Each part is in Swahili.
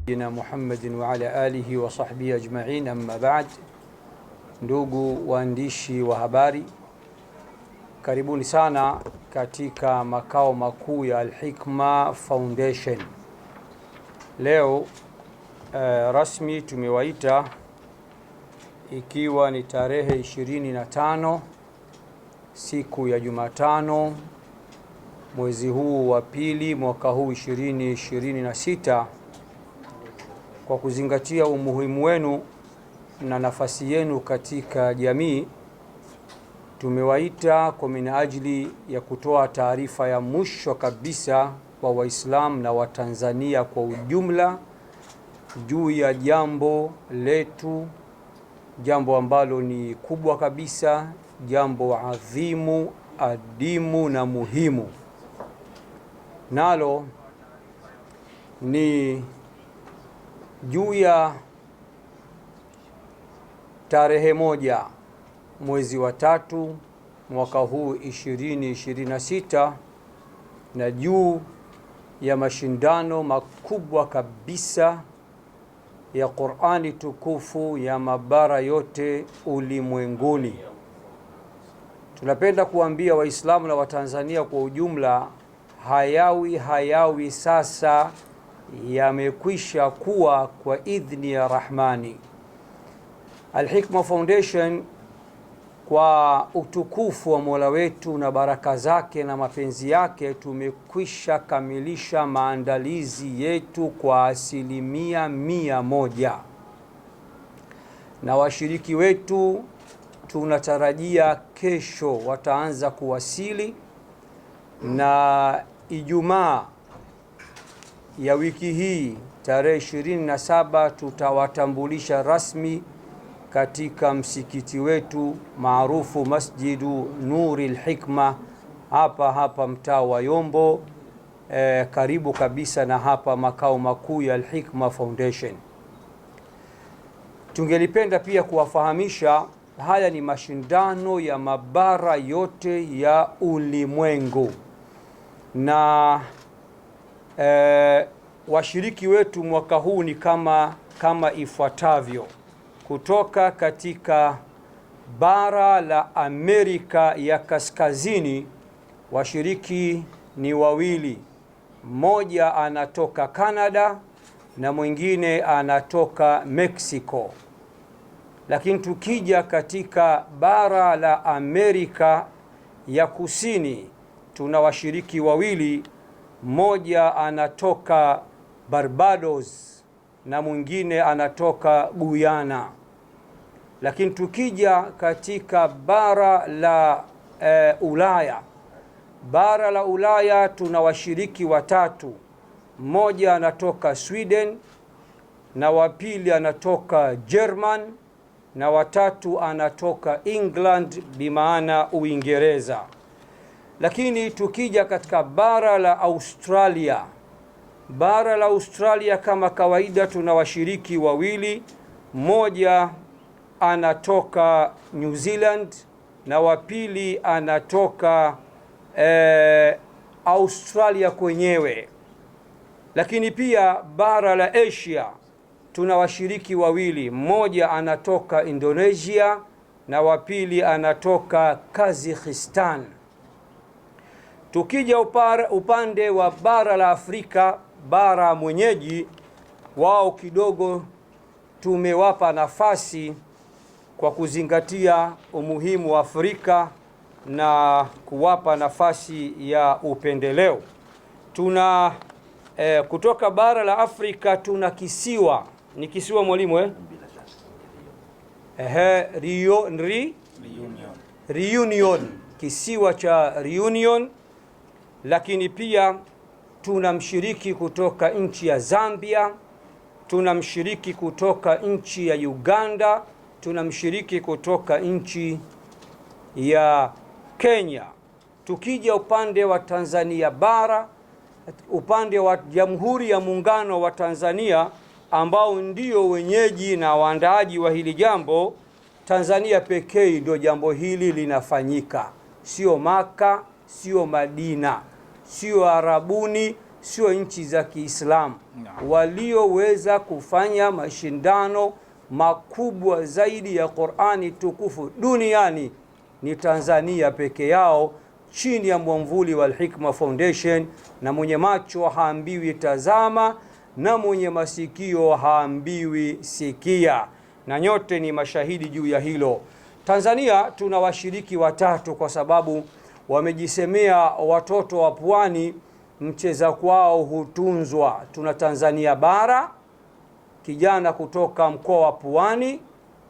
Nabiyyina Muhammadin wa ala alihi wa sahbihi ajma'in, amma ba'd. Ndugu waandishi wa habari, karibuni sana katika makao makuu ya Al-Hikma Foundation. Leo rasmi tumewaita ikiwa ni tarehe 25 siku ya Jumatano mwezi huu wa pili mwaka huu 2026, kwa kuzingatia umuhimu wenu na nafasi yenu katika jamii, tumewaita kwa minajili ya kutoa taarifa ya mwisho kabisa kwa Waislamu na Watanzania kwa ujumla juu ya jambo letu, jambo ambalo ni kubwa kabisa, jambo adhimu, adimu na muhimu, nalo ni juu ya tarehe 1 mwezi wa 3 mwaka huu 2026, na juu ya mashindano makubwa kabisa ya Qur'ani tukufu ya mabara yote ulimwenguni. Tunapenda kuambia Waislamu na Watanzania kwa ujumla, hayawi sasa yamekwisha kuwa kwa idhni ya Rahmani. Al-Hikma Foundation kwa utukufu wa Mola wetu na baraka zake na mapenzi yake, tumekwisha kamilisha maandalizi yetu kwa 100%, na washiriki wetu tunatarajia kesho wataanza kuwasili, na Ijumaa ya wiki hii tarehe 27 tutawatambulisha rasmi katika msikiti wetu maarufu Masjidu Nuril Hikma hapa hapa mtaa wa Yombo, karibu kabisa na hapa makao makuu ya Al-Hikma Foundation. Tungelipenda pia kuwafahamisha haya ni mashindano ya mabara yote ya ulimwengu, na washiriki wetu mwaka huu ni kama ifuatavyo. Kutoka katika bara la Amerika ya Kaskazini washiriki ni wawili, mmoja anatoka Canada na mwingine anatoka Mexico. Lakini tukija katika bara la Amerika ya Kusini tuna washiriki wawili, mmoja anatoka Barbados na mwingine anatoka Guyana. Lakini tukija katika bara la Ulaya, bara la Ulaya tuna washiriki watatu, mmoja anatoka Sweden na wa pili anatoka German na watatu anatoka England, bimaana Uingereza. Lakini tukija katika bara la Australia, bara la Australia kama kawaida tuna washiriki wawili, mmoja anatoka New Zealand na wa pili anatoka Australia kwenyewe. Lakini pia bara la Asia tuna washiriki wawili, mmoja anatoka Indonesia na wa pili anatoka Kazakhstan. Tukija upande wa bara la Afrika, bara mwenyeji wao kidogo tumewapa nafasi kwa kuzingatia umuhimu wa Afrika na kuwapa nafasi ya upendeleo. Tuna kutoka bara la Afrika tuna kisiwa, ni kisiwa mwalimu Reunion, kisiwa cha Reunion. Lakini pia tuna mshiriki kutoka nchi ya Zambia, tuna mshiriki kutoka nchi ya Uganda, tuna mshiriki kutoka nchi ya Kenya. Tukija upande wa Tanzania bara, upande wa Jamhuri ya Muungano wa Tanzania ambao ndio wenyeji na waandaaji wa hili jambo, Tanzania pekee ndio jambo hili linafanyika, sio Maka, sio Madina, sio Arabuni, sio nchi za Kiislamu, walioweza kufanya mashindano makubwa zaidi ya Qur'ani tukufu duniani ni Tanzania peke yao, chini ya mwamvuli wa Al-Hikma Foundation. Na mwenye macho haambiwi tazama, na mwenye masikio haambiwi sikia, na nyote ni mashahidi juu ya hilo. Tanzania tuna washiriki watatu kwa sababu wamejisemea watoto wa pwani mcheza kwao hutunzwa. Tuna Tanzania bara, kijana kutoka mkoa wa Pwani,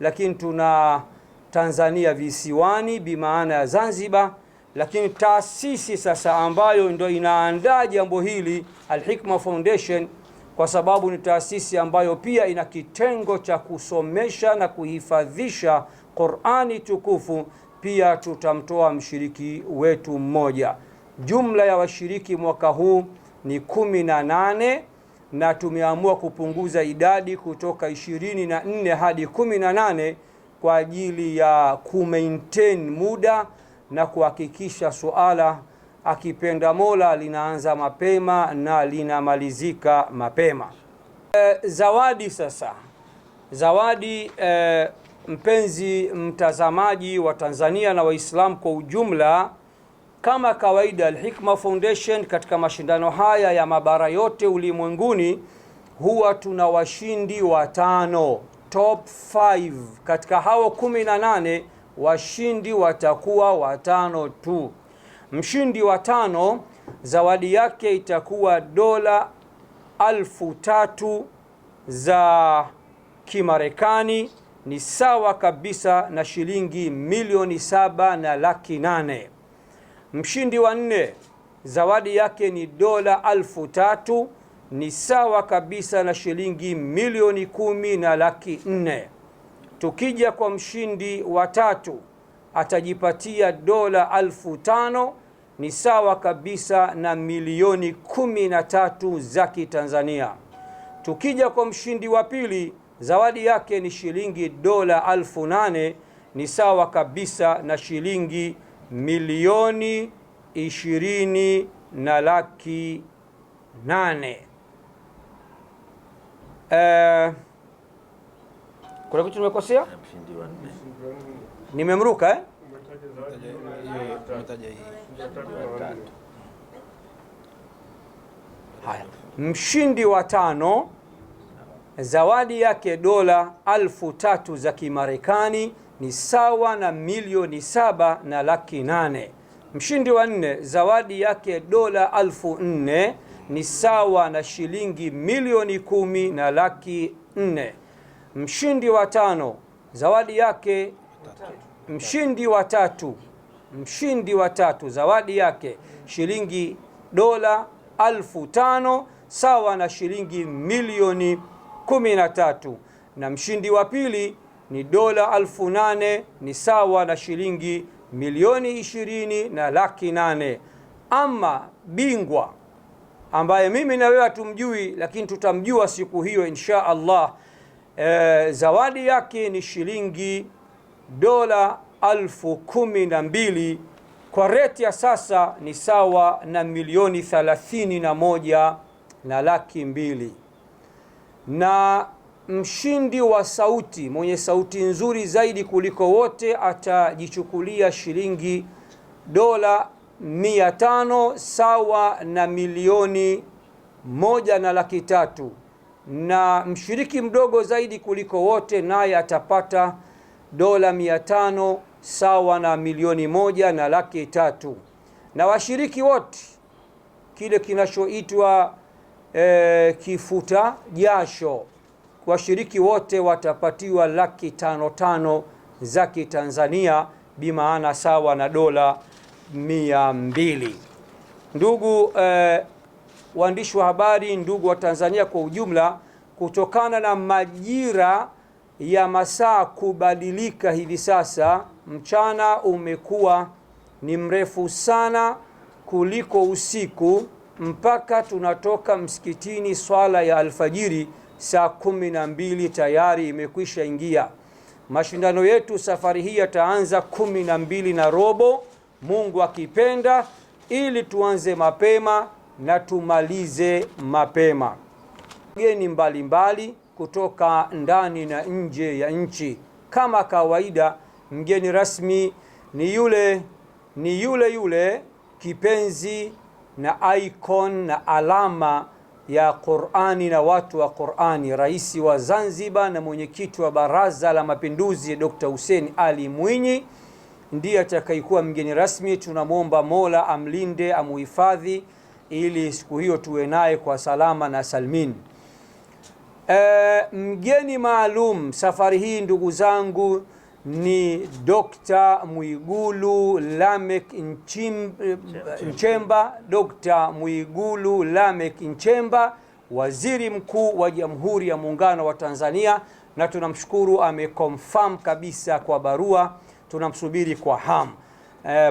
lakini tuna Tanzania visiwani bimaana ya Zanzibar, lakini taasisi sasa ambayo ndio inaandaa jambo hili Al-Hikma Foundation, kwa sababu ni taasisi ambayo pia ina kitengo cha kusomesha na kuhifadhisha Qur'ani tukufu, pia tutamtoa mshiriki wetu mmoja. Jumla ya washiriki mwaka huu ni 18 na tumeamua kupunguza idadi kutoka 24 hadi 18 kwa ajili ya kumaintain muda na kuhakikisha suala akipenda Mola linaanza mapema na linamalizika mapema. Zawadi sasa, zawadi mpenzi mtazamaji wa Tanzania na Waislamu kwa ujumla, kama kawaida Al-Hikma Foundation katika mashindano haya ya mabara yote ulimwenguni huwa tuna washindi watano, top 5. Katika hao 18 washindi watakuwa watano tu. Mshindi wa tano zawadi yake itakuwa dola 3,000 za Kimarekani, ni sawa kabisa na shilingi 7,800,000. Mshindi wa nne zawadi yake ni dola 3,000, ni sawa kabisa na shilingi 10,400,000. Tukija kwa mshindi wa tatu atajipatia dola 5,000, ni sawa kabisa na 13,000,000 za Kitanzania. Tukija kwa mshindi wa pili zawadi yake ni shilingi dola 8,000, ni sawa kabisa na shilingi 20,800,000. Kuna kitu nimekosea? Nimemruka Haya, mshindi wa tano zawadi yake dola 3,000 za Kimarekani, ni sawa na 7,800,000. Mshindi wa nne zawadi yake dola 4,000, ni sawa na shilingi 10,400,000. Mshindi wa tano zawadi yake, mshindi wa tatu zawadi yake shilingi dola 5,000 sawa na shilingi 13,000,000. Na mshindi wa pili ni dola 8,000, ni sawa na shilingi 20,800,000. Ama bingwa ambaye mimi na wewe hatumjui, lakini tutamjua siku hiyo insha Allah, zawadi yake ni shilingi dola 12,000, kwa reti ya sasa ni sawa na 31,200,000. Na mshindi wa sauti, mwenye sauti nzuri zaidi kuliko wote, atajichukulia shilingi dola 500 sawa na 1,300,000. Na mshiriki mdogo zaidi kuliko wote naye atapata dola 500 sawa na 1,300,000. Na washiriki wote kile kinachoitwa kifuta jasho, washiriki wote watapatiwa 500,000 za Kitanzania, bimaana sawa na dola 200. Ndugu waandishi wa habari, ndugu wa Tanzania kwa ujumla, kutokana na majira ya masaa kubadilika hivi sasa, mchana umekuwa ni mrefu sana kuliko usiku, mpaka tunatoka msikitini swala ya alfajiri saa 12 tayari imekwisha ingia. Mashindano yetu safari hii yataanza 12:15, Mungu akipenda, ili tuanze mapema na tumalize mapema. Wageni mbalimbali kutoka ndani na nje ya nchi. Kama kawaida, mgeni rasmi ni yule kipenzi na icon na alama ya Qur'ani na watu wa Qur'ani, Rais wa Zanzibar na mwenyekiti wa Baraza la Mapinduzi Dr. Hussein Ali Mwinyi ndiye atakayekuwa mgeni rasmi. Tunamwomba Mola amlinde, amuhifadhi ili siku hiyo tuwe naye kwa salama na salmin. Mgeni maalum safari hii ndugu zangu ni Dr. Mwigulu Lameck Nchemba, Dr. Mwigulu Lameck Nchemba, Waziri Mkuu wa Jamhuri ya Muungano wa Tanzania, na tunamshukuru ameconfirm kabisa kwa barua, tunamsubiri kwa hamu.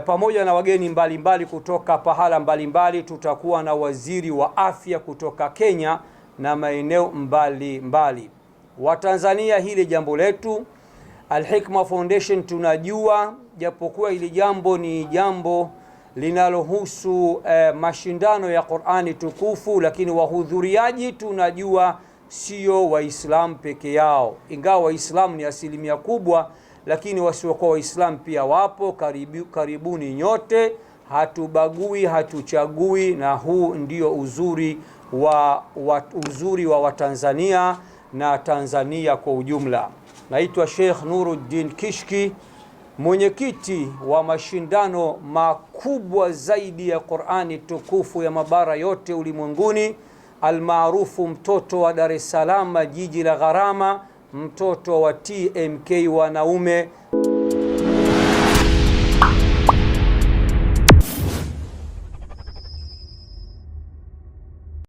Pamoja na wageni mbalimbali kutoka pahala mbalimbali, tutakuwa na waziri wa afya kutoka Kenya na maeneo mbalimbali. Watanzania, hili jambo letu Al-Hikma Foundation tunajua, japokuwa hili jambo ni jambo linalohusu mashindano ya Qur'ani tukufu, lakini wahudhuriaji tunajua sio Waislamu peke yao, ingawa Waislamu ni asilimia kubwa, lakini wasiokuwa Waislamu pia wapo. Karibuni nyote, hatubagui, hatuchagui, na huu ndio uzuri wa Watanzania na Tanzania kwa ujumla. Naitwa Sheikh Nuruddin Kishki, mwenyekiti wa mashindano makubwa zaidi ya Qur'ani tukufu ya mabara yote ulimwenguni, almaarufu mtoto wa Dar es Salaam, jiji la gharama, mtoto wa TMK wanaume.